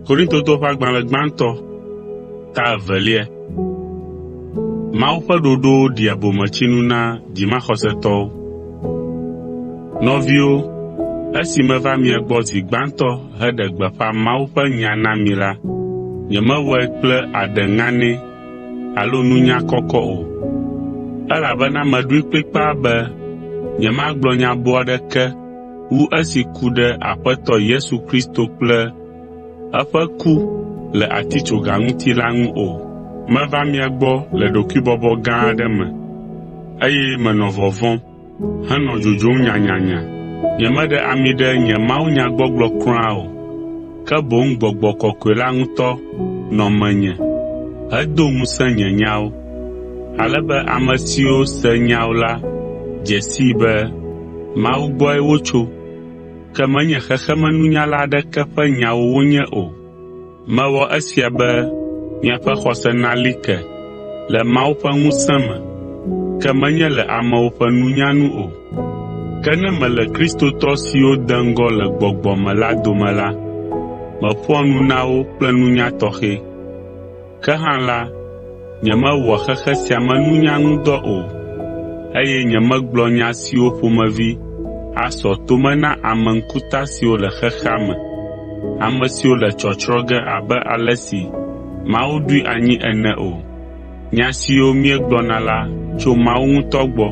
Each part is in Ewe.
Korintotɔwo ƒe agbalẽ gbãtɔ ta evelia. Mawu ƒe ɖoɖowo ɖia bometsinu na dzimaxɔsetɔwo. Nɔviwo, esi meva mia gbɔ zi gbãtɔ heɖe gbeƒã Mawu ƒe nya na mi la, nyemewɔe kple aɖe ŋanɛ alo nunya kɔkɔ o, elabena meɖoe kplikpaa be nyemagblɔ nya boo aɖeke wu esi ku ɖe Aƒetɔ Yesu Kristo kple eƒe ku le atitsoga ŋuti la ŋu o. Meva mia gbɔ le ɖokuibɔbɔ gã aɖe me, eye menɔ vɔvɔ̃m, henɔ dzodzom nyanyanya. Nyemeɖe ami ɖe nye mawunyagbɔgblɔ kura o, ke boŋ Gbɔgbɔ Kɔkɔe la ŋutɔ nɔ menye hedo ŋusẽ nye nyawo, ale be ame siwo se nyawo la dze sii be Mawu gbɔe wotso, ke menye xexemenunyala aɖeke ƒe nyawo wonye o. Mewɔ esia be miaƒe xɔse nali ke le Mawu ƒe ŋusẽ me, ke menye le amewo ƒe nunya nu o. Ke ne mele kristotɔ siwo de ŋgɔ le gbɔgbɔ me la dome la, meƒoa nu na wo kple nunya tɔxɛ. Ke hã la, nyemewɔa xexe sia me nunya ŋu dɔ o, eye nyemegblɔa nya siwo ƒomevi asɔ to me na ame ŋkuta siwo le xexea me, ame siwo le tsɔtsrɔ̃ ge abe ale si Mawu ɖoe anyi ene o. Nya siwo míegblɔna la tso Mawu ŋutɔ gbɔ,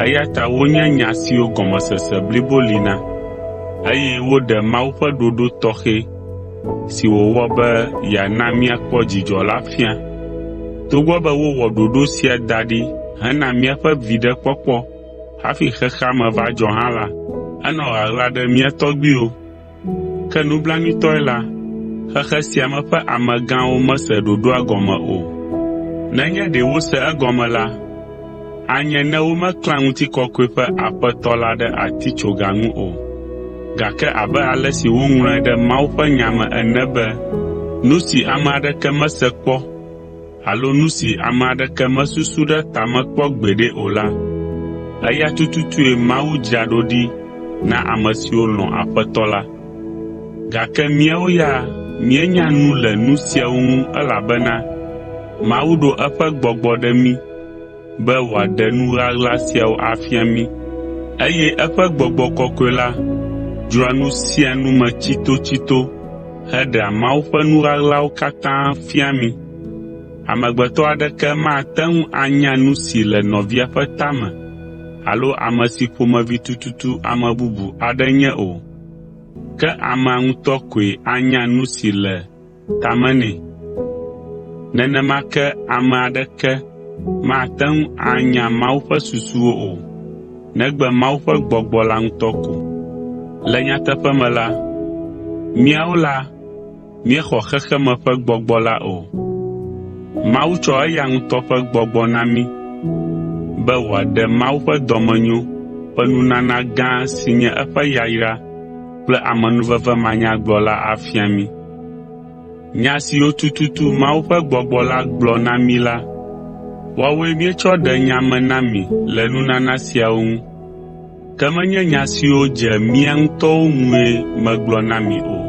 eya ta wonye nya siwo gɔmesese blibo li na, eye woɖe Mawu ƒe ɖoɖo tɔxɛ si wòwɔ be yeana míakpɔ dzidzɔ la fia. Togbɔ be wowɔ ɖoɖo sia da ɖi hena míaƒe viɖekpɔkpɔ hafi xexea me va dzɔ hã la, enɔ ɣaɣla ɖe mía tɔgbuiwo. Ke nublanuitɔe la, xexe sia me ƒe amegãwo mese ɖoɖoa gɔme o. Nenye ɖe wose egɔme la, anye ne womeklã ŋutikɔkɔe ƒe Aƒetɔ la ɖe atitsoga ŋu o. Gake abe ale si woŋlɔe ɖe Mawu ƒe nya me ene be, “Nu si ame aɖeke mese kpɔ alo nu si ame aɖeke mesusu ɖe ta me kpɔ gbeɖe o la, eya tututue Mawu dzra ɖo ɖi na ame siwo lɔ̃ Aƒetɔ la.” Gake míawo ya míenya nu le nu siawo ŋu elabena Mawu ɖo eƒe Gbɔgbɔ ɖe mí be wòaɖe nu ɣaɣla siawo afia mí, eye eƒe Gbɔgbɔ Kɔkɔe la dzroa nu sia nu me tsitotsito heɖea Mawu ƒe nu ɣaɣlawo katã fiaa mí. Amegbetɔ aɖeke mate ŋu anya nu si le nɔvia ƒe ta me alo ame si ƒomevi tututu ame bubu aɖe nye o, ke amea ŋutɔ koe anya nu si le ta me nɛ. Nenema ke ame aɖeke mate ŋu anya Mawu ƒe susuwo o, negbe Mawu ƒe Gbɔgbɔ la ŋutɔ ko. Le nyateƒe me la, míawo la míexɔ xexeme ƒe gbɔgbɔ la o. Mawu tsɔ eya ŋutɔ ƒe Gbɔgbɔ na mí be wòaɖe Mawu ƒe dɔmenyo ƒe nunana gã si nye eƒe yayra kple amenuveve manyagblɔ la afia mí. Nya siwo tututu Mawu ƒe Gbɔgbɔ la gblɔ na mí la, woawoe míetsɔ ɖe nya me na mi le nunana siawo ŋu. Ke menye nya siwo dze mía ŋutɔwo ŋue megblɔ na mi o.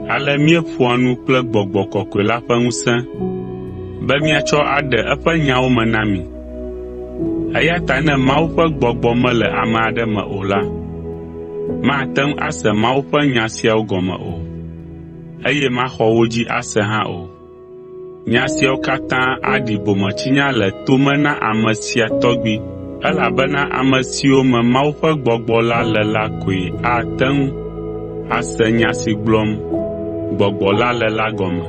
Ale míeƒoa nu kple Gbɔgbɔ Kɔkɔe la ƒe ŋusẽ be míatsɔ aɖe eƒe nyawo me na mi. Eya ta ne Mawu ƒe Gbɔgbɔ mele ame aɖe me o la, mate ŋu ase Mawu ƒe nya siawo gɔme o, eye maxɔ wo dzi ase hã o. Nya siawo katã aɖi bometsinya le to me na ame sia tɔgbi, elabena ame siwo me Mawu ƒe Gbɔgbɔ la le la koe ate ŋu ase nya si gblɔm Gbɔgbɔ la le la gɔme.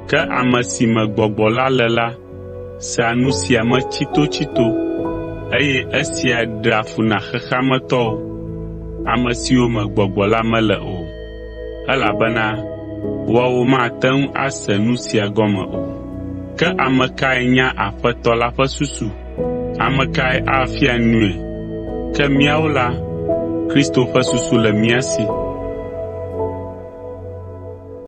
Ke ame si me Gbɔgbɔ la le la sea nu sia me tsitotsito, eye esia ɖea fu na xexea me tɔwo, ame siwo me Gbɔgbɔ la mele o, elabena woawo mate ŋu ase nu sia gɔme o. Ke ame kae nya Aƒetɔ la ƒe susu? Ame kae afia nui? Ke míawo la, Kristo ƒe susu le mía si.